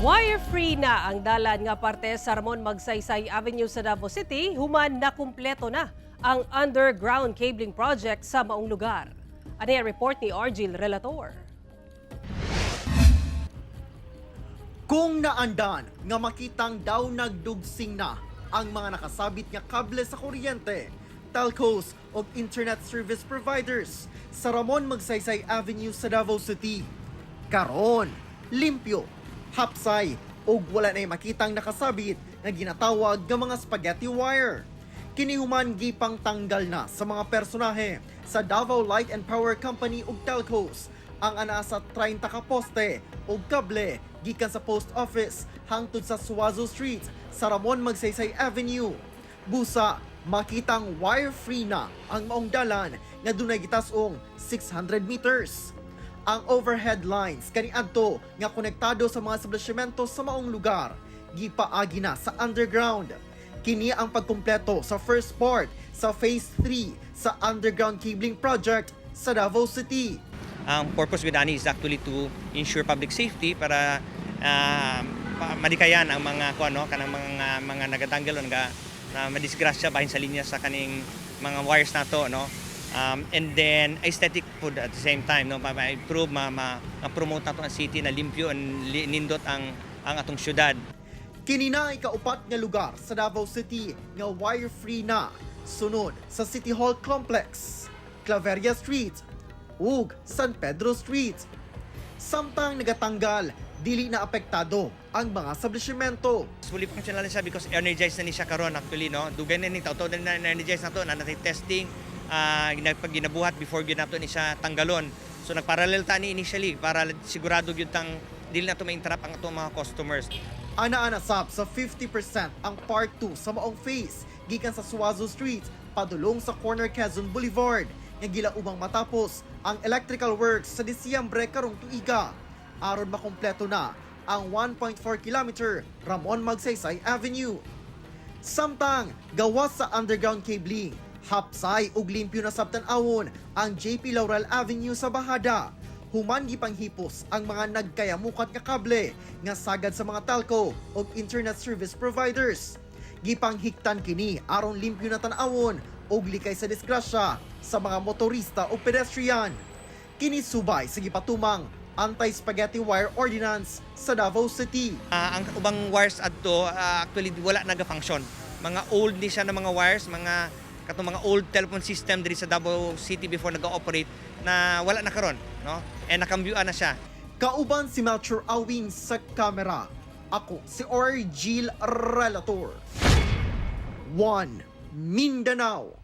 Wire-free na ang dalan nga parte sa Ramon Magsaysay Avenue sa Davao City human na kumpleto na ang underground cabling project sa maong lugar. Ano ang report ni Argil Relator? Kung naandan nga makitang daw nagdugsing na ang mga nakasabit nga kable sa kuryente, telcos o internet service providers sa Ramon Magsaysay Avenue sa Davao City. Karon, limpyo, hapsay ug wala na'y makitang nakasabit nga ginatawag nga mga spaghetti wire. Kini human gipang tanggal na sa mga personahe sa Davao Light and Power Company ug telcos ang anaa sa 30 ka poste ug kable gikan sa post office hangtod sa Suazo Street sa Ramon Magsaysay Avenue. Busa, makitang wire-free na ang maong dalan nga dunay gitas-ong 600 meters. Ang overhead lines kaniadto nga konektado sa mga establishmento sa maong lugar gipaagi na sa underground. Kini ang pagkumpleto sa first part sa Phase 3 sa underground cabling project sa Davao City. Ang purpose with ani is actually to ensure public safety para madikayan ang mga kuan, no, kanang mga nagatanggal o naga na madisgrasya bahin sa linya sa kaning mga wires nato, no, and then aesthetic food at the same time, no, ma-improve, ma-promote nato ang city na limpyo and nindot ang atong syudad. Kini na ikaupat nga lugar sa Davao City nga wire-free na, sunod sa City Hall Complex, Claveria Street ug San Pedro Street. Samtang nagatanggal, dili na apektado ang mga establishmento. Fully functional na siya because energized na ni siya karon actually, no. Dugay na ni taw na energized na to na natay testing, pag ginabuhat before gyud nato ni siya tanggalon. So nagparallel ta ni initially para sigurado gyud tang dili na to ma-interrupt ang atong mga customers. Ana-ana sab sa 50% ang part 2 sa maong phase gikan sa Suazo Street padulong sa corner Quezon Boulevard nga gilaumang matapos ang electrical works sa Disyembre karong tuiga aron makumpleto na ang 1.4 kilometer Ramon Magsaysay Avenue. Samtang gawas sa underground cabling, hapsay ug limpyo na sab tan-awon ang JP Laurel Avenue sa Bahada. Human gipanghipos ang mga nagkayamukat nga kable nga sagad sa mga telco ug internet service providers. Gipanghiktan kini aron limpyo na tan-awon ug likay sa disgrasya sa mga motorista ug pedestrian. Kini subay sa gipatumang Anti-Spaghetti Wire Ordinance sa Davao City. Ang ubang wires adto, actually wala naga-function. Mga old ni siya na mga wires, mga katong mga old telephone system diri sa Davao City before naga-operate na wala na karon, no? And nakambyuan na siya. Kauban si Melchor Awing sa kamera. Ako si Orgil Relator. 1 Mindanao.